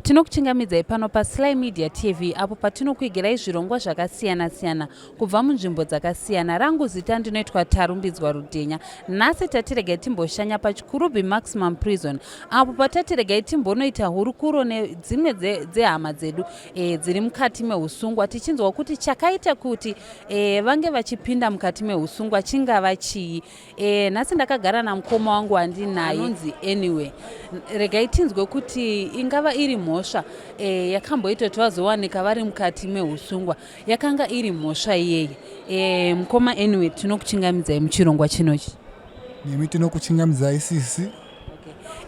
Tinokuchingamidzai pano paSly Media TV apo patinokuigirai zvirongwa zvakasiyana-siyana kubva munzvimbo dzakasiyana. Rangu zita ndinoitwa Tarumbidzwa Rudhenya. Nhasi tatiregai timboshanya paChikurubi Maximum Prison apo patatiregai timbonoita hurukuro nedzimwe dzehama dzedu e, dziri mukati mehusungwa tichinzwa kuti chakaita kuti e, vange vachipinda mukati mehusungwa chingava chii. E, nhasi ndakagara namukoma wangu wandinaye anonzi anyway regai tinzwe kuti ingava iri mhosva e, yakamboita kuti vazowanika vari mukati mehusungwa yakanga iri mhosva iyeye e, mukoma anyway tinokuchingamidzai muchirongwa chinochi nemi tinokuchingamidzai sisi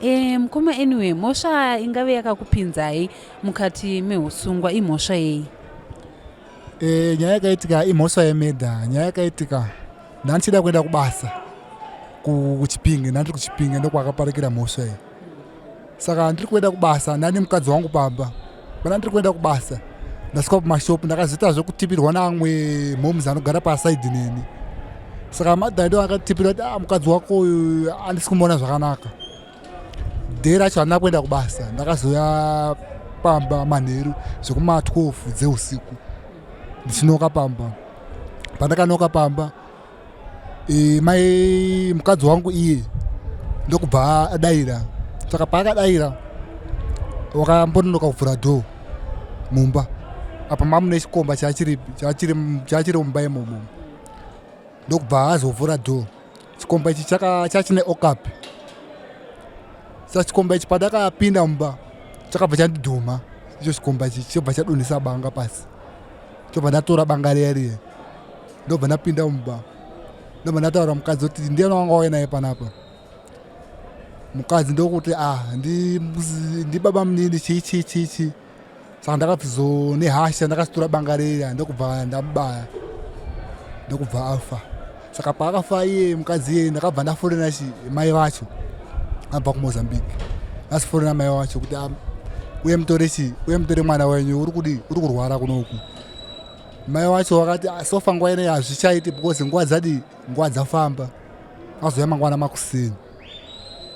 okay. E, mukoma anyway mhosva ingave yakakupinzai mukati mehusungwa imhosva yei E, nyaya yakaitika imhosva yemedha nyaya yakaitika ndandichida kuenda kubasa kuchipinge ndandiri kuchipinge ndokwakaparikira mhosva iyi saka ndiri kuenda kubasa ndane mukadzi wangu pamba pana ndiri kuenda kubasa ndasvika pamashopu ndakazoita zvekutipirwa naamwe moms anogara pasaidi neni saka madha ndo akatipira kuti ah, mukadzi wako uyu andisi kumuona zvakanaka day racho handina kuenda kubasa ndakazouya pamba manheru zvekuma 12 dzeusiku ndichinoka pamba pandakanoka pamba e, mai mukadzi wangu iye ndokubva adaira saka paakadaira wakambononoka kuvhura dhoo mumba apa mamune chikomba chachiri mumba imomo ndokubva azovhura dhoo chikomba ichi chachine okapi sa chikomba ichi pandakapinda mumba chakabva chandidhuma icho chikomba ichi chobva chadonhesa banga pasi chobva ndatora banga riya riya ndobva ndapinda mumba ndobva ndataura mukadzi kuti ndiyani wanga wauya naye panapa mukadzi ndokuti ah ndibaba munini chii chii chii chii saka ndakabvizo nehasha ndakasitora banga riya ndokubva ndamubaya ndokubva afa saka paakafa iye mukadzi iye ndakabva ndafonera chi mai vacho abva kumozambique ndasifonera mai vacho kuti ah, uye mutore chi uye mutore mwana wenyu uri kudi uri kurwara kunoku mai vacho vakati ah, sofa nguva ineyi hazvichaiti because nguva dzadii nguva dzafamba azouya mangwana makuseni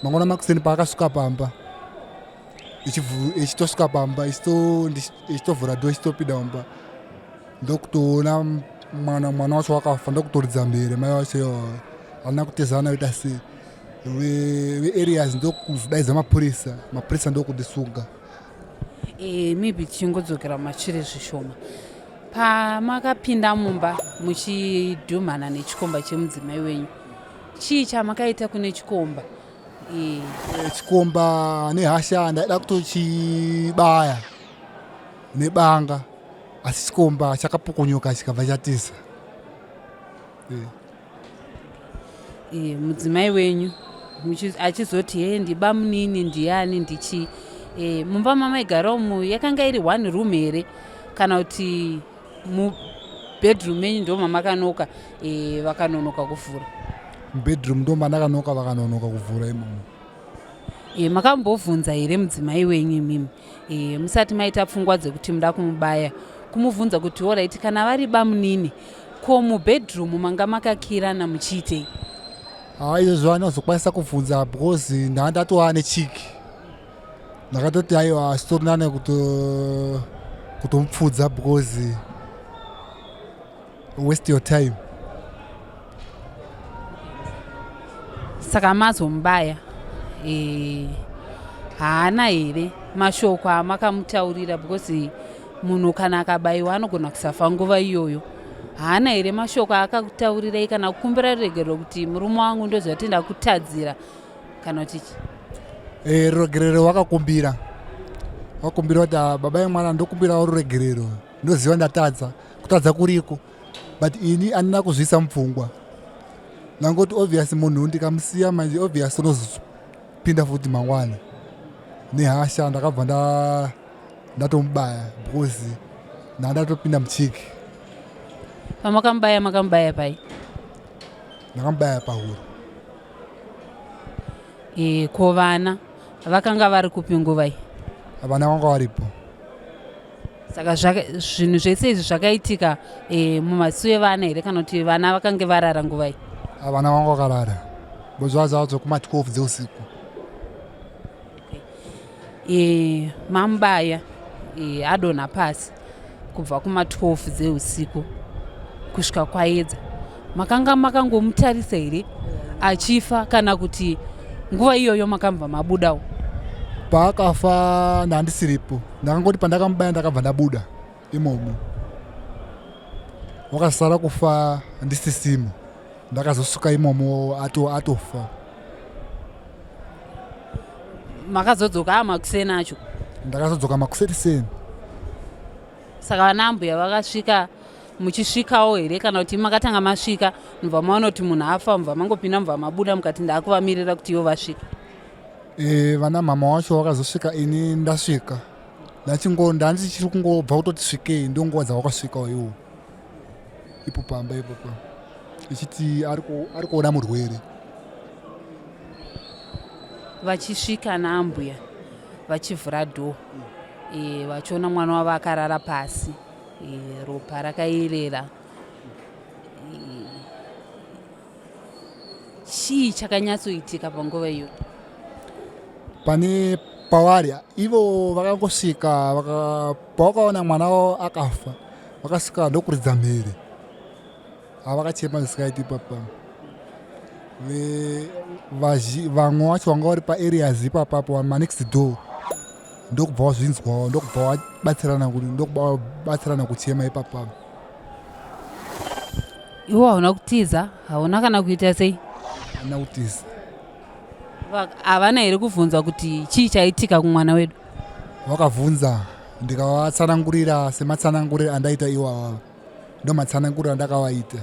mangwana makuseni paakasvika pamba ichitosvika pamba ichitovhura dho ichitopinda mumba ndokutoona mwana mwana wacho wakafa ndokutoridza mhere mai wacho iwayo handina kutezana oita sei veareas ndokuzodaidza mapurisa mapurisa ndokundisunga e, maybe tichingodzokera mumashure zvishoma pamakapinda mumba muchidhumhana nechikomba chemudzimai wenyu chii chamakaita kune chikomba e. Chikomba nehasha ndaida kutochibaya nebanga asi chikomba chakapukunyuka chikabva chatiza e. E, mudzimai wenyu achizoti he ndibamunini ndiani ndichii e, mumba mamaigara umu yakanga iri one room here kana kuti mubedroom menyu ndo mamakanoka e, vakanonoka kuvhura mubedroom ndo mandakanoka vakanonoka kuvhura imomo e, makambovhunza here mudzimai wenyu imimi e, musati maita pfungwa dzekuti muda kumubaya kumubvunza kuti orit kana vari bamunini ko mubedroom manga makakirana muchiitei haa izvozvo anozokwanisa kubvunza because ndanga ndatova nechiki ndakatoti aiwa zvitori nane kutomupfudza because waste your time saka mazomubaya e, haana here mashoko amakamutaurira because munhu kana akabayiwa anogona kusafa nguva iyoyo haana here mashoko aakakutaurirai kana kukumbira ruregerero kuti murume wangu ndoziva kuti ndakutadzira kana kuti eh, ruregerero wakakumbira wakumbira kuti ah, baba yemwana ndokumbirawo ruregerero ndoziva ndatadza kutadza kuriko but ini andina kuzviisa mupfungwa ndangoti obvious munhu ndikamusiya manje obvious unozopinda futi mangwana nehasha ndakabva nda ndatomubaya because ndandatopinda muchiki pamakamubaya makamubaya pai ndakamubaya pahuro e, ko vana vakanga vari kupi nguva iyi vana vanga varipo saka zvinhu zvese izvi zvakaitika e, mumaziso evana here kana kuti vana vakange varara nguva iyi vana vanga vakarara bozvazvadzo kuma 12 dzeusiku okay. E, mamubaya e, adonha pasi kubva kuma 12 dzeusiku kusvika kwaedza. Makanga makangomutarisa here achifa kana kuti nguva iyoyo makambva mabudawo? Paakafa ndandisiripo, ndakangoti pandakamubaya ndakabva ndabuda imomo. Wakasara kufa ndisisimo, ndakazosvika imomo ato atofa. Makazodzoka amakuseni acho? Ndakazodzoka makuseni seni. Saka vana ambuya vakasvika muchisvikawo here kana kuti makatanga masvika mubva maona kuti munhu afa mubva mangopinda mubva mabuda mukati ndaakuvamirira kuti ivo vasvika? E, vana mhama wacho vakazosvika ini ndasvika, ndachingo ndandichiri kungobva kutoti svikei, ndonguva dzavakasvikawo iwo ipo pamba ipopo ichiti ari kuona murwere. Vachisvika naambuya vachivhura dhoo e, vachiona mwana wavo akarara pasi e, ropa rakayerera e, chii chakanyatsoitika panguva iyoyo? Pane pavari ivo vakangosvika pavakaona mwana wavo akafa vakasvika ndokuridza mhere, havakachema zvisikaiti ipapa. Vamwe vacho vanga vari paareas ipapapo manext door ndokubva wazvinzwawo ndokubva wabatsirana ndokubva wabatsirana kuchema ipapa. Iwo hauna kutiza, hauna kana kuita sei? Hauna kutiza. Havana here kubvunza kuti chii chaitika kumwana wedu? Vakabvunza ndikavatsanangurira sematsananguriro andaita iwawa, ndo matsananguriro andakavaita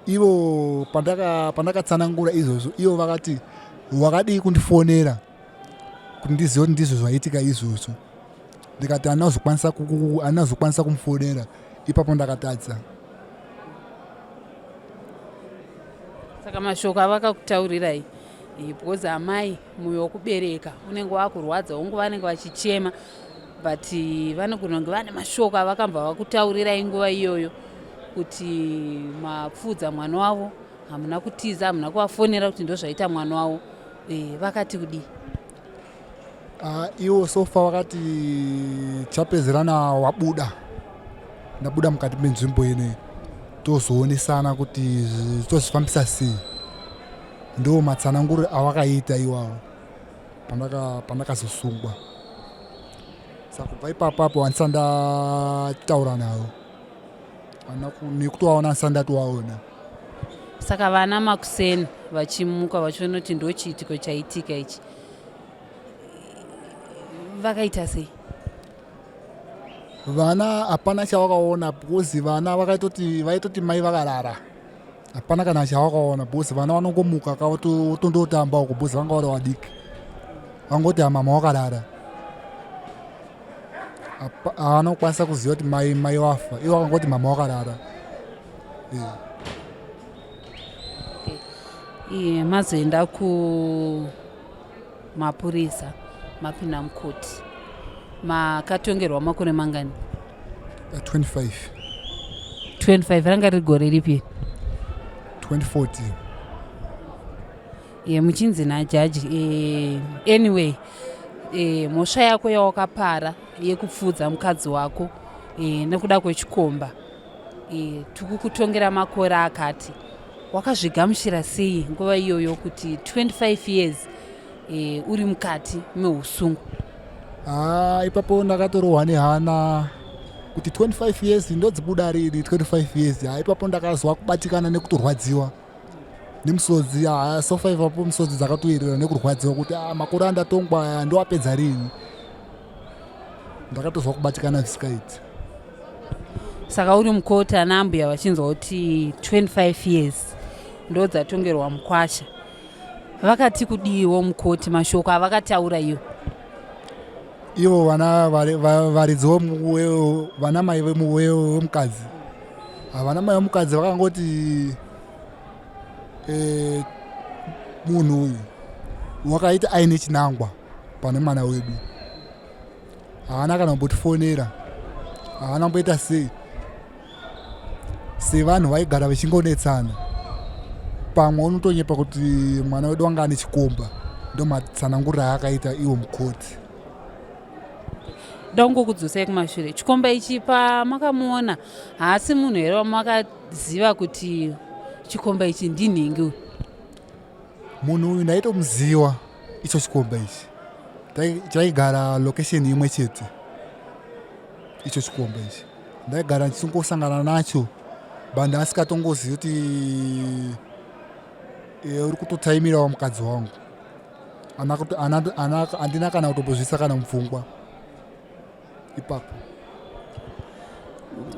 ivo. Pandakatsanangura izvozvo ivo vakati wakadii kundifonera kuti ndizive kuti ndizvo zvaitika izvozvo. Ndikati handina kuzokwanisa kumufonera ipapo, ndakatadza. Saka mashoko avakakutaurirai, because amai mwoyo wokubereka unenge wakurwadza, hongu vanenge vachichema, but vanogona kunge vane mashoko avakambva vakutaurirai nguva iyoyo kuti mapfuudza mwana wavo, hamuna kutiza, hamuna kuvafonera kuti ndozvaita mwana wavo, vakati kudii? Iwo so far vakati chapedzerana wabuda, ndabuda mukati menzvimbo ine, tozoonesana kuti tozvifambisa sei. Ndo matsananguro awakaita iwawo pandakazosungwa. Saka kubva ipapapo handisati ndataura navo nekutovaona, handisati ndatovaona. Saka vana makuseni vachimuka vachiona kuti ndo chiitiko chaitika ichi, vakaita sei? Vana hapana chavakaona because vana vakaitoti vaitoti mai vakarara, hapana kana chavakaona because vana vanongomuka kavotondotamba uko because vanga vari vadiki, vangoti mama wakarara. Havana kukwanisa kuziva kuti mai wafa, ivo vakangoti mama wakarara. Iye mazoenda kumapurisa, mapinda mukoti, makatongerwa makore mangani? 25. 25. Ranga riri gore ripi? 2014. Ye, muchinzi najaji anyway, mhosva yako yawakapara yekupfuudza mukadzi wako nekuda kwechikomba, tikukutongera makore akati. Wakazvigamuchira sei nguva iyoyo kuti 25 years uri mukati meusungwa? Ah, ipapo ndakatorohwa nehana kuti 25 years ndodzibuda rini 25 years? Ha, ipapo ndakazwa kubatikana nekutorwadziwa nemusodzi. Ha, so far ipapo musodzi dzakatoerera nekurwadziwa kuti ah, makore andatongwa aya ndowapedza rini? Ndakatozwa kubatikana zvisikaiti. Saka uri mukoti, ana ambuya vachinzwa kuti 25 years ndo dzatongerwa mukwasha, vakati kudiiwo mukoti, mashoko avakataura iwo? Ivo vana varidzi vana mai vemukadzi, havana mai vemukadzi vakangoti munhu uyu wakaita aine chinangwa pane mwana wedu, haana kana kumbotifonera, haana kumboita sei. Sevanhu vaigara vachingonetsana, pamwe unotonyepa kuti mwana wedu wanga ane chikomba. Ndomatsananguriro aakaita iwo mukoti. Ndakungokudzosai kumashure. Chikomba ichi pamakamuona haasi munhu here wamakaziva kuti chikomba ichi ndinhingi uyu? Munhu uyu ndaitomuziwa icho chikomba ichi. Chaigara location imwe chete icho chikomba ichi. Ndaigara ndichingosangana nacho but ndasikatongozivi kuti e, uri kutotaimirawo mukadzi wangu. Handina kana kutombozviisa kana mupfungwa ipapo.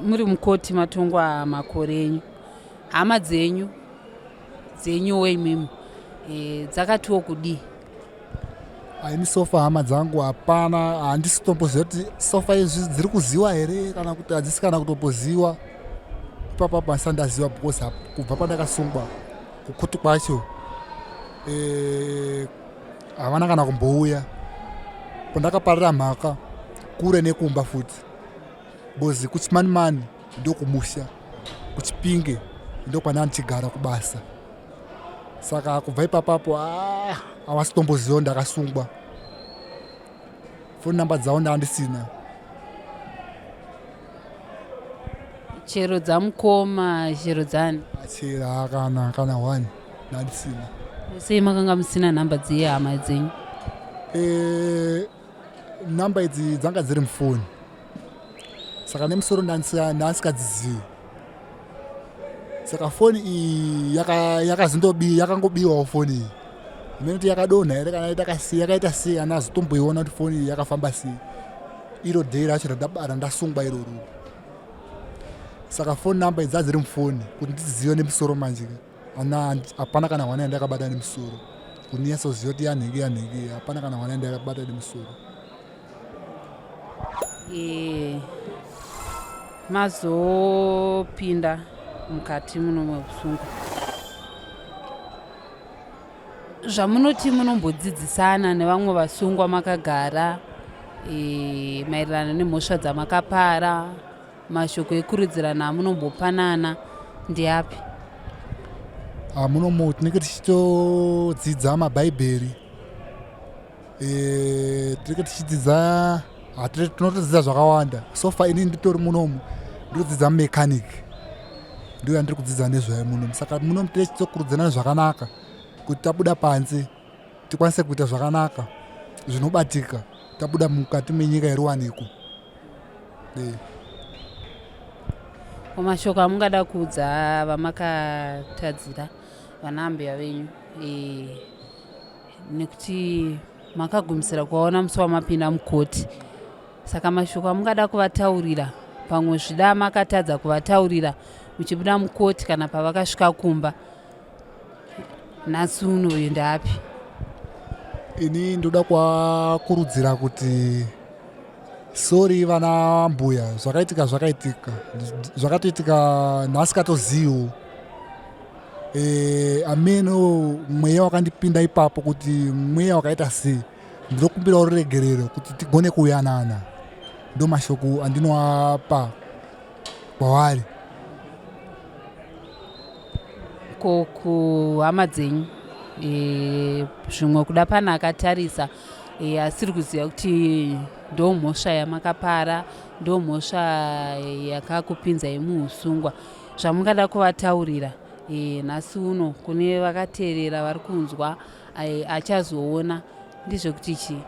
Muri mukoti matongwa makore enyu, hama dzenyu dzenyuwo imimi e, dzakatiwo kudii? Ini sofa hama dzangu hapana, handisi kutomboziva kuti sofa izvi dziri kuziwa here kana kuti hadzisi kana kutomboziwa. Ipapo apa handisati ndaziva because kubva pandakasungwa kukoti kwacho eh, havana kana kumbouya. Pandakaparira mhaka kure nekumba futi because kuchimanimani ndokumusha, kuChipinge ndokwandaa ndichigara kubasa. Saka kubva ipapapo ah, havasi kutomboziva ndakasungwa. Foni namba dzavo ndandisina. Chero dzamukoma, chero dzani? Chero kana one ndandisina. Sei makanga musina nhamba dzehama dzenyu? E, namba idzi dzanga dziri mufoni, saka nemusoro ndandisikadzizivi. Saka foni iyi yakazindobi yakangobiwawo foni iyi, imene kuti yakadonha here kana yakaita sei, ana azotomboiona kuti foni iyi yakafamba sei iro dhei racho randasungwa iroro. Saka foni namba idzi dziri mufoni kuti ndidzizive nemusoro manje ana hapana kana hwana yandakabata nemusoro kuti ndinyatsoziva kuti yanhenge yanhenge, hapana kana hwana yandakabata nemusoro. E, mazopinda mukati muno meusungwa, zvamunoti munombodzidzisana nevamwe vasungwa makagara e, maererano nemhosva dzamakapara, mashoko ekurudzirana amunombopanana ndeapi? Munomu tinenge tichitodzidza mabhaibheri e, tinenge tichidzidza, tinotodzidza zvakawanda. Sofa ini nditori munomu ndinodzidza mechanic, ndiyo yandiri kudzidza nezvayo munomu. Saka munomu tinenge tichitokurudzirana zvakanaka kuti tabuda panze tikwanise kuita zvakanaka zvinobatika, tabuda mukati menyika yeruwaniko. Mashoko amungada kuudza vamakatadzira, vana ambuya venyu e, nekuti makagumisira kuvaona musi wamapinda mukoti, saka mashoko amungada kuvataurira, pamwe zvida makatadza kuvataurira muchibuda mukoti kana pavakasvika kumba, nhasi uno uyu ndaapi? Ini ndoda kuvakurudzira kuti sorry vana mbuya, zvakaitika zvakaitika, zvakatoitika nhasi katozivo e, ameno mweya wakandipinda ipapo kuti mweya wakaita sei. Ndinokumbirawo ruregerero kuti tigone kuyanana. Ndo mashoko andinoapa kwavari. Ko kuhama dzenyu e, zvimwe kuda pane akatarisa e, asiri kuziva kuti ndo mhosva yamakapara, ndo mhosva yakakupinzai muusungwa, zvamungada kuvataurira e, nhasi uno kune vakateerera, vari kunzwa e, achazoona, ndezvekuti chii?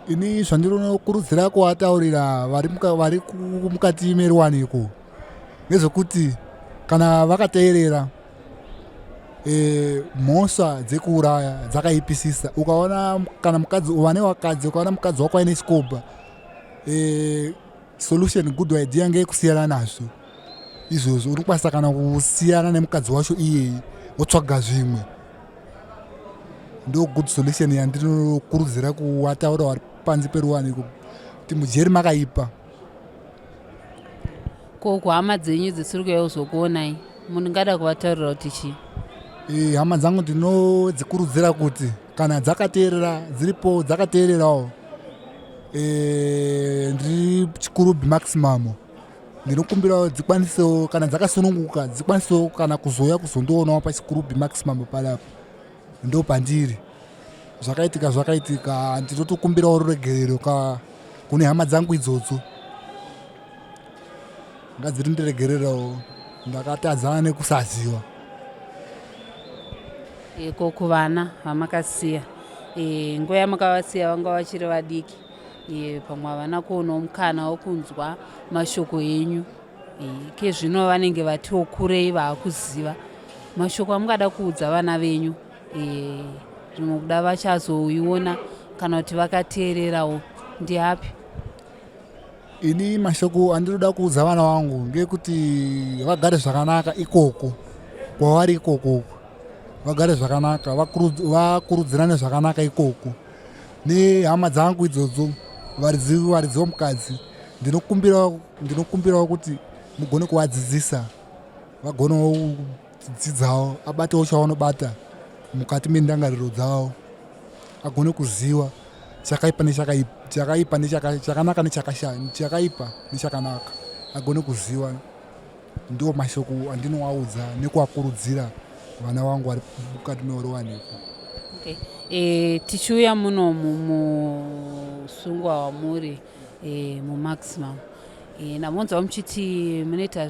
Ini zvandinokurudzira kuvataurira vari mukati meruwaniko ndezvekuti kana vakateerera e, mhosva dzekuuraya dzakaipisisa. Ukaona kana mukadzi vane vakadzi, ukaona mukadzi wako aine chikomba e, solution, good idea ngeyekusiyana nazvo izvozvo. Unokwanisa kana kusiyana nemukadzi wacho iyeye wotsvaga zvimwe. Ndo good solution yandinokurudzira kuvataura vari panze peruwaniko kuti mujeri makaipa. Ko kuhama dzenyu dzisiri kuuya kuzokuonai, mungada kuvataurira kuti chii? E, hama dzangu ndinodzikurudzira kuti kana dzakateerera, dziripo dzakateererawo e, ndiri Chikurubi Maximum, ndinokumbirawo dzikwanisewo kana dzakasununguka dzikwanisewo kana kuzouya kuzondoonawo paChikurubi Maximum panapa, ndo pandiri. Zvakaitika zvakaitika, ndinotokumbirawo ruregerero ka kune hama dzangu idzodzo, ngadziri ndiregererawo, ndakatadza nekusaziva. Ko kuvana vamakasiya, nguva yamakavasiya vanga vachiri vadiki, pamwe havana kuonawo mukana wokunzwa mashoko enyu. Kezvino vanenge vatiwo kurei vaakuziva mashoko amungada kuudza vana venyu, zvimwe kuda vachazoiona kana kuti vakateererawo, ndiapi? Ini mashoko andinoda kuudza vana vangu ngekuti vagare zvakanaka ikoko kwavari ikoko, vagare zvakanaka, vakurudzirane zvakanaka ikoko nehama dzangu idzodzo, varidzi vomukadzi. Ndinokumbirawo kuti mugone kuvadzidzisa, vagonewo kudzidzawo, abatewo chavanobata mukati mendangariro dzavo, agone kuziva chakaipa nechakaipa, chakanaka nechakaipa nechakanaka, agone kuziva. Ndiwo mashoko andinovaudza nekuvakurudzira vana vangu vari mukati meruwaniko. Okay. Tichiuya munomu musungwa wamuri, mumaximum, namonzwa muchiti munoita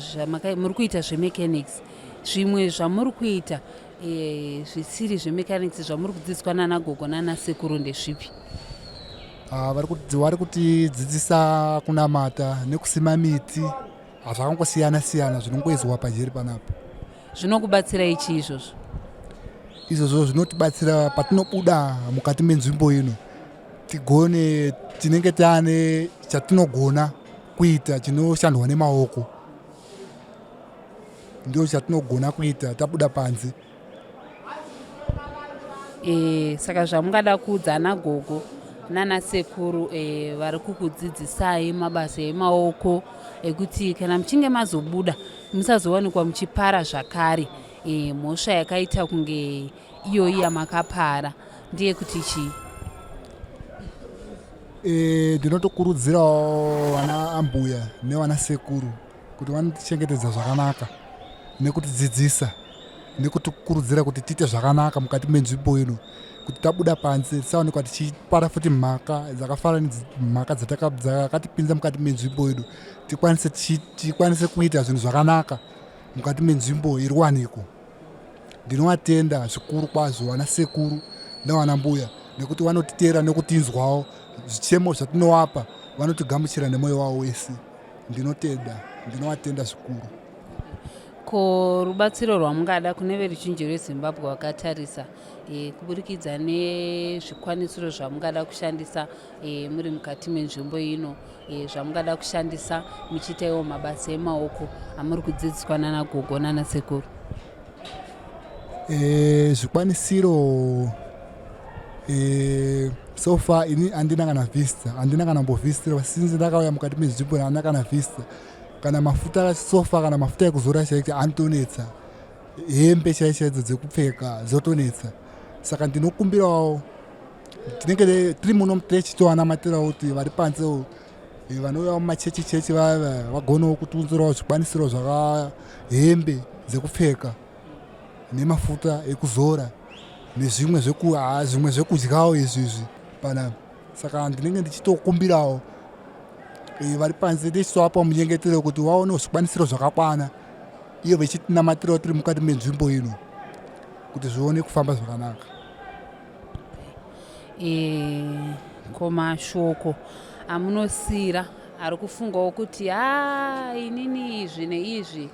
muri kuita zvemechanics. Zvimwe zvamuri kuita, zvisiri zvemechanics, zvamuri kudzidziswa nanagogo nanasekuru ndezvipi? Vari kutidzidzisa kunamata nekusima miti, zvakangosiyana siyana zvinongoizwa pajeri panapa. Zvinokubatsirai chii izvozvo? Izvozvo zvinotibatsira patinobuda mukati menzvimbo ino, tigone, tinenge taane chatinogona kuita chinoshandwa nemaoko, ndio chatinogona kuita tabuda panze. Saka zvamungada kuudza ana gogo nanasekuru, vari kukudzidzisai mabasa emaoko ekuti kana muchinge mazobuda musazowanikwa muchipara zvakare mhosva yakaita kunge iyoyi yamakapara, ndiye kuti chii? Ndinotokurudzirawo vana ambuya nevana sekuru kuti vanotichengetedza zvakanaka nekutidzidzisa nekutikurudzira kuti tiite zvakanaka mukati menzvimbo ino, kuti tabuda panze tisaonekwa tichipara futi mhaka dzakafanana nemhaka dzakatipinza mukati menzvimbo ino, tikwanise kuita zvinhu zvakanaka mukati menzvimbo yeruwaniko. Ndinovatenda zvikuru kwazvo vana sekuru nevana mbuya nekuti vanotiteera nekutinzwawo zvichemo zvatinovapa, vanotigamuchira nemwoyo wavo wese. Ndinotenda, ndinovatenda zvikuru. Ko rubatsiro rwamungada kune veruzhinji rweZimbabwe vakatarisa, kuburikidza nezvikwanisiro zvamungada kushandisa, muri mukati menzvimbo ino, zvamungada kushandisa muchiita iwo mabasa emaoko amuri kudzidziswa nanagogo nanasekuru? Zvikwanisiro, so far ini handina kana visitor, handina kana mbovhistira since ndakauya mukati menzvimbo, handina kana visitor, kana mafuta. So far kana mafuta ekuzora chaicho anotonetsa, hembe chaicho chaidzo dzekupfeka dzotonetsa. Saka ndinokumbirawo, tinenge tiri muno tichitowanamatirawo kuti vari panzewo, vanouyawo mumachechi chechi vaya, vagonewo kutiunzirawo zvikwanisiro zvaka hembe dzekupfeka nemafuta ekuzora nezvimwe zvimwe zvekudyawo izvizvi pana. Saka ndinenge ndichitokumbirawo, vari panze ndichitovapa munyengetero kuti vaonewo zvikwanisiro zvakakwana, iyo vechitinamatirawo tiri mukati menzvimbo ino kuti zvione kufamba zvakanaka. Ko mashoko amunosiyira ari kufungawo kuti ha, inini izvi neizvi,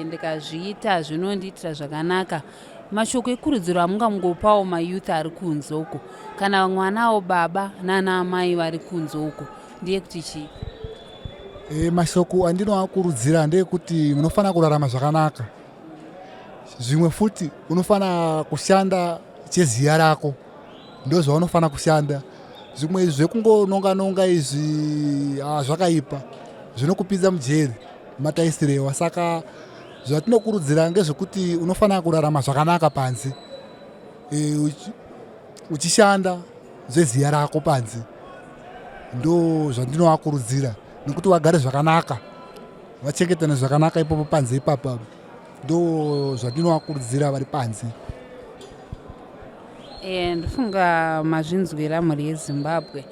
ndikazviita zvinondiitira zvakanaka, mashoko ekurudziro amungangopawo mayouth ari kunze uko, kana mwanawo baba nana amai vari kunze uko, ndiye kuti chii? Mashoko andinoakurudzira ndeyekuti munofanira kurarama zvakanaka. Zvimwe futi unofanira kushanda cheziya rako, ndo zvaunofanira kushanda. Zvimwe izvi zvekungononga nonga izvi, zvakaipa, zvinokupinza mujeri mataisirewa. Saka zvatinokurudzira ngezvekuti unofanira kurarama zvakanaka panze, uchishanda zveziya rako panze. Ndo zvandinovakurudzira nekuti vagare zvakanaka, vachengetane zvakanaka ipopo panze ipapa. Ndo zvandinovakurudzira vari panze. Ndofunga mazvinzwira, mhuri yeZimbabwe,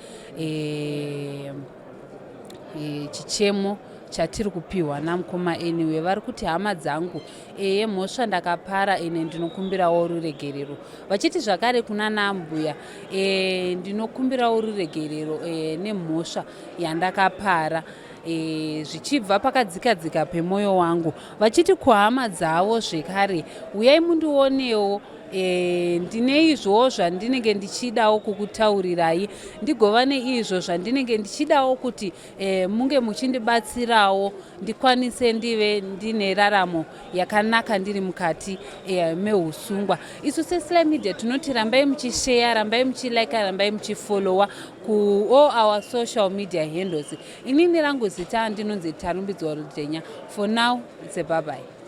chichemo chatiri kupiwa namukoma. Anyway, vari kuti, "Hama dzangu, eye, mhosva ndakapara, ine ndinokumbirawo ruregerero." Vachiti zvakare kuna nambuya, "Ndinokumbirawo ruregerero nemhosva yandakapara, zvichibva pakadzikadzika pemwoyo wangu." Vachiti kuhama dzavo zvekare, "Uyai mundionewo, ndine izvowo zvandinenge ndichidawo kukutaurirai, ndigova neizvo zvandinenge ndichidawo kuti munge muchindibatsirawo, ndikwanise ndive ndine raramo yakanaka ndiri mukati meusungwa." Isu seSly Media tinoti rambai muchisheya, rambai muchilika, rambai muchifollowa ku all our social media handles. Inini rangu zita ndinonzi Tarumbidzwa Rudhenya. For now, it's a bye bye.